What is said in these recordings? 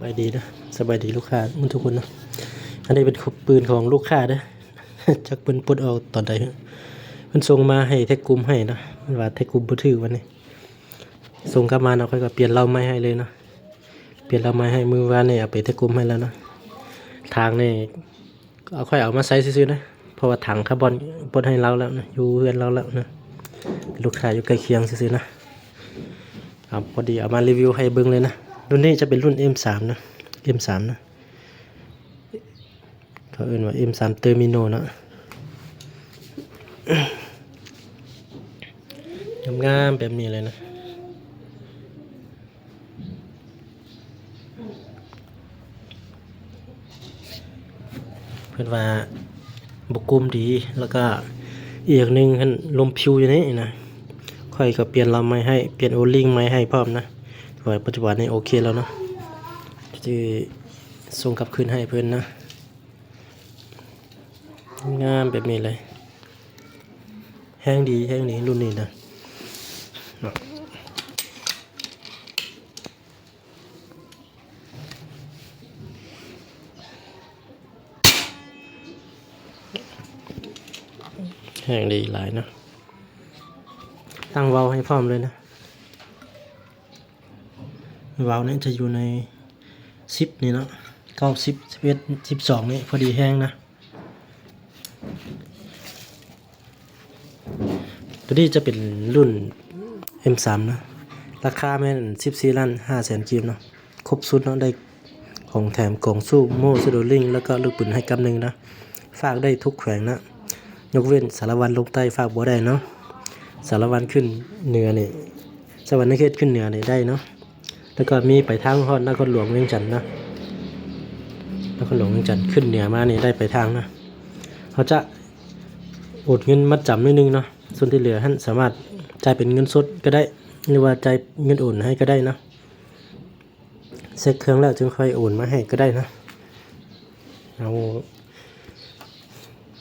ສະບາຍດີເດີ ສະບາຍດີລູກຄ້າໝົດທຸກຄົນເນາະ. ອັນນີ້ເປັນຂອງ ປືນຂອງລູກຄ້າເດີ ຈັກເພິ່ນປົດອອກຕອນໃດ. ເພິ່ນສົ່ງມາໃຫ້ແທັກກຸ່ມໃຫ້ເນາະ ເພິ່ນວ່າແທັກກຸ່ມບໍ່ຖືກ ວ່ານີ້. ສົ່ງກັບມາເນາະ ຂ້ອຍກໍປ່ຽນເລົາໃໝ່ໃຫ້ເລີຍເນາະ. ປ່ຽນເລົາໃໝ່ໃຫ້ ມື້ວານນີ້ເອົາໄປແທັກກຸ່ມໃຫ້ແລ້ວເນາະ. ທາງນີ້ ເອົາ ຂ້ອຍເອົາມາໃຊ້ຊື່ໆນະ ເພາະວ່າຖັງຄາບອນປົດໃຫ້ລາວແລ້ວນະ ຢູ່ເຮືອນລາວແລ້ວນະ. ເປັນລູກຄ້າຢູ່ໃກ້ຄຽງຊື່ໆນະ. ເອົາ ພໍດີເອົາມາຣີວິວໃຫ້ເບິ່ງເລີຍນະ. ລຸ້ນນີ້ຈະເປັນລຸ້ນເອັມສາມນະ ເອັມສາມນະ ເຂົາເອີ້ນວ່າເອັມສາມເຕີມິໂນເນາະ. ງາມໆແບບນີ້ເລີຍນະ. ເພິ່ນວ່າບໍ່ກຸ້ມດີ ແລ້ວກໍອີກຢ່າງໜຶ່ງຫັ້ນ ລົມພິວຢູ່ນີ້ນະ. ຂ້ອຍກໍປ່ຽນເລົາໃໝ່ໃຫ້ ປ່ຽນໂອລິງໃໝ່ໃຫ້ພ້ອມນະ. ແຕ່ວ່າປັດຈຸບັນນີ້ໂອເຄແລ້ວເນາະ ຊິສົ່ງກັບຄືນໃຫ້ເພິ່ນນະ. ງາມແບບນີ້ເລີຍ ແຮງດີ ແຮງດີລຸ້ນນີ້ນະ. ແຮງດີຫຼາຍເນາະ ຕັ້ງເລົາໃຫ້ພ້ອມເລີຍນະ. ເລົານີ້ຈະຢູ່ໃນສິບນີ້ເນາະ ເກົ້າ ສິບ ສິບເອັດ ສິບສອງນີ້ ພໍດີແຮງນະ. ໂຕນີ້ຈະເປັນລຸ້ນເອັມສາມນະ ລາຄາແມ່ນສິບສີ່ລ້ານຫ້າແສນກີບເນາະ. ຄົບຊຸດເນາະ ໄດ້ຂອງແຖມ ກ່ອງສູບ ໂມ່ ຊຸດໂອລິງ ແລ້ວກໍລູກປືນໃຫ້ກຳໜຶ່ງນະ. ຝາກໄດ້ທຸກແຂວງນະ ຍົກເວັ້ນສາລະວັນລົງໃຕ້ ຝາກບໍ່ໄດ້ເນາະ. ສາລະວັນຂຶ້ນເໜືອນີ້ ສະຫວັນນະເຂດຂຶ້ນເໜືອນີ້ໄດ້ເນາະ. ແລ້ວກໍມີໄປທາງຮອດນະຄອນຫຼວງວຽງຈັນນະ ນະຄອນຫຼວງວຽງຈັນ ຂຶ້ນເໜືອມານີ້ໄດ້ໄປທາງນະ. ເຮົາຈະໂອນເງິນມັດຈຳໜ້ອຍໜຶ່ງເນາະ ສ່ວນທີ່ເຫຼືອຫັ້ນສາມາດຈ່າຍເປັນເງິນສົດກໍໄດ້ ຫຼືວ່າຈ່າຍເງິນໂອນໃຫ້ກໍໄດ້ເນາະ. ເຊັກເຄື່ອງແລ້ວຈຶ່ງຄ່ອຍໂອນມາໃຫ້ກໍໄດ້ເນາະ. ເອົາ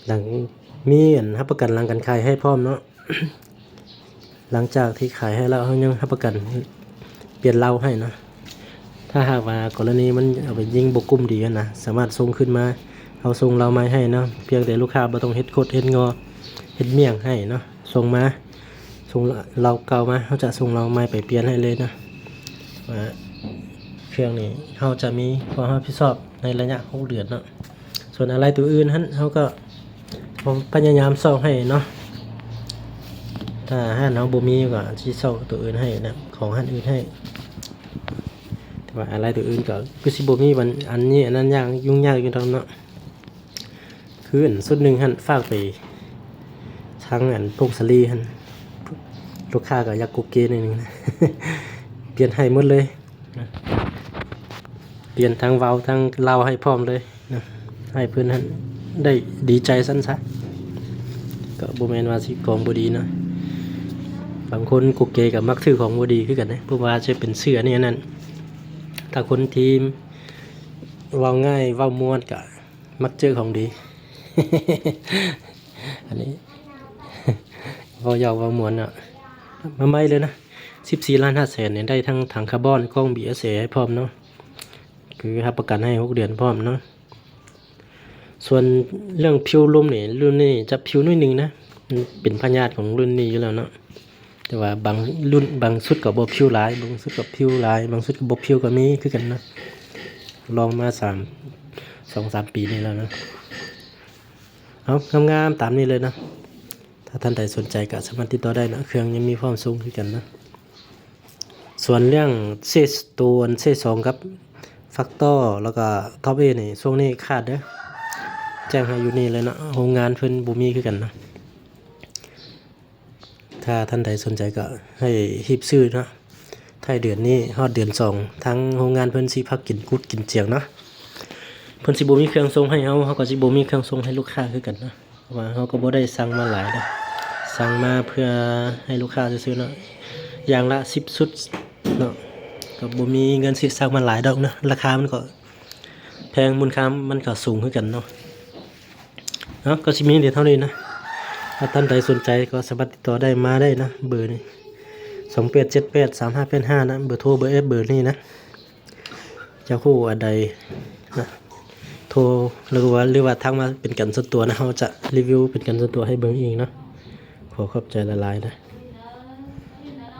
ຫຼັງ ມີອັນຮັບປະກັນຫຼັງການຂາຍໃຫ້ພ້ອມເນາະ. ຫຼັງຈາກທີ່ຂາຍໃຫ້ແລ້ວ ເຮົາຍັງຮັບປະກັນປ່ຽນເລົາໃຫ້ເນາະ. ຖ້າຫາກວ່າກໍລະນີມັນເອົາໄປຍິງບໍ່ກຸ້ມດີຫັ້ນນະ ສາມາດສົ່ງຄືນມາ ເຮົາສົ່ງເລົາໃໝ່ໃຫ້ເນາະ. ພຽງແຕ່ລູກຄ້າບໍ່ຕ້ອງເຮັດຄົດເຮັດງໍ ເຮັດໝ້ຽງໃຫ້ເນາະ. ສົ່ງມາ ສົ່ງເລົາເກົ່າມາ ເຮົາຈະສົ່ງເລົາໃໝ່ໄປປ່ຽນໃຫ້ເລີຍເນາະ. ວ່າເຄື່ອງນີ້ເຮົາຈະມີຄວາມຮັບຜິດຊອບໃນໄລຍະຫົກເດືອນເນາະ. ສ່ວນອາໄຫຼ່ຕົວອື່ນຫັ້ນ ເຮົາກໍພະຍາຍາມຊອກໃຫ້ເນາະ. ຖ້າຮ້ານເຮົາບໍ່ມີກໍຊິຊອກຕົວອື່ນໃຫ້ນະ ຂອງຮ້ານອື່ນໃຫ້. ແຕ່ວ່າອາໄຫຼ່ຕົວອື່ນກໍຄືຊິບໍ່ມີອັນນີ້ອັນນັ້ນ ຍາກ ຫຍຸ້ງຍາກຢູ່ດອກເນາະ. ຄືອັນຊຸດໜຶ່ງຫັ້ນ ຝາກໄປທາງອັນຜົ້ງສາລີຫັ້ນ ລູກຄ້າກໍຢາກໂກເກໜ້ອຍໜຶ່ງນະ ປ່ຽນໃຫ້ໝົດເລີຍນະ. ປ່ຽນທັງເລົາທັງເລົາໃຫ້ພ້ອມເລີຍນະ ໃຫ້ເພິ່ນຫັ້ນໄດ້ດີໃຈຊັ້ນຊະ. ກໍບໍ່ແມ່ນວ່າຊິຂອງບໍ່ດີເນາະ ບາງຄົນໂກເກກໍມັກຖືຂອງບໍ່ດີຄືກັນເດ້ ບໍ່ວ່າຈະເປັນເສື້ອນີ້ອັນນັ້ນ. ຖ້າຄົນທີ່ເວົ້າງ່າຍເວົ້າມ່ວນກໍມັກເຈີຂອງດີ. ອັນນີ້ເວົ້າຢອກເວົ້າມ່ວນເນາະ. ມາໃໝ່ເລີຍນະ ສິບສີ່ລ້ານຫ້າແສນນີ້ ໄດ້ທັງຖັງຄາບອນ ກ້ອງບີເອສເອໃຫ້ພ້ອມເນາະ ຄືຮັບປະກັນໃຫ້ຫົກເດືອນພ້ອມເນາະ. ສ່ວນເລື່ອງຜິວລົມນີ້ ລຸ້ນນີ້ຈະຜິວໜ້ອຍໜຶ່ງນະ ມັນເປັນພະຍາດຂອງລຸ້ນນີ້ຢູ່ແລ້ວເນາະ. ແຕ່ວ່າບາງລຸ້ນ ບາງຊຸດກໍບໍ່ຜິວຫຼາຍ ບາງຊຸດກໍຜິວຫຼາຍ ບາງຊຸດກໍບໍ່ຜິວກໍມີຄືກັນນະ. ລອງມາສາມ ສອງສາມປີນີ້ແລ້ວນະ. ເອົາ ງາມໆຕາມນີ້ເລີຍນະ. ຖ້າທ່ານໃດສົນໃຈກໍສາມາດຕິດຕໍ່ໄດ້ເນາະ ເຄື່ອງຍັງມີພ້ອມສົ່ງຄືກັນນະ. ສ່ວນເລື່ອງເຊສໂຕນ ເຊສອງກັບຟັກຕໍ ແລ້ວກໍທັອບເອນີ້ ຊ່ວງນີ້ຂາດເດີ ແຈ້ງໃຫ້ຢູ່ນີ້ເລີຍເນາະ. ໂຮງງານເພິ່ນບໍ່ມີຄືກັນເນາະ. ຖ້າທ່ານໃດສົນໃຈກໍໃຫ້ຮີບຊື້ເນາະ ທ້າຍເດືອນນີ້ຮອດເດືອນສອງ ທາງໂຮງງານເພິ່ນຊິພັກກິນກຸດກິນຈຽງເນາະ. ເພິ່ນຊິບໍ່ມີເຄື່ອງສົ່ງໃຫ້ເຮົາ ເຮົາກໍຊິບໍ່ມີເຄື່ອງສົ່ງໃຫ້ລູກຄ້າຄືກັນເນາະ. ເພາະວ່າເຮົາກໍບໍ່ໄດ້ສັ່ງມາຫຼາຍເດ້ ສັ່ງມາເພື່ອໃຫ້ລູກຄ້າຊື່ໆເນາະ ຢ່າງລະສິບຊຸດເນາະ. ກໍບໍ່ມີເງິນຊິສັ່ງມາຫຼາຍດອກເນາະ ລາຄາມັນກໍແພງ ມູນຄ່າມັນກໍສູງຄືກັນເນາະ. ເນາະ ກໍຊິມີແຕ່ເທົ່ານີ້ນະ. ຖ້າທ່ານໃດສົນໃຈກໍສາມາດຕິດຕໍ່ໄດ້ ມາໄດ້ນະ ເບີນີ້ ສອງແປດເຈັດແປດສາມຫ້າແປດຫ້ານະ ເບີໂທ ເບີແອັບ ເບີນີ້ນະ. ຢາກຮູ້ອັນໃດນະ ໂທ ຫຼືວ່າ ຫຼືວ່າທັກມາເປັນການສ່ວນຕົວນະ ເຮົາຈະຣີວິວເປັນການສ່ວນຕົວໃຫ້ເບິ່ງອີກເນາະ. ຂໍຂອບໃຈຫຼາຍໆນະ.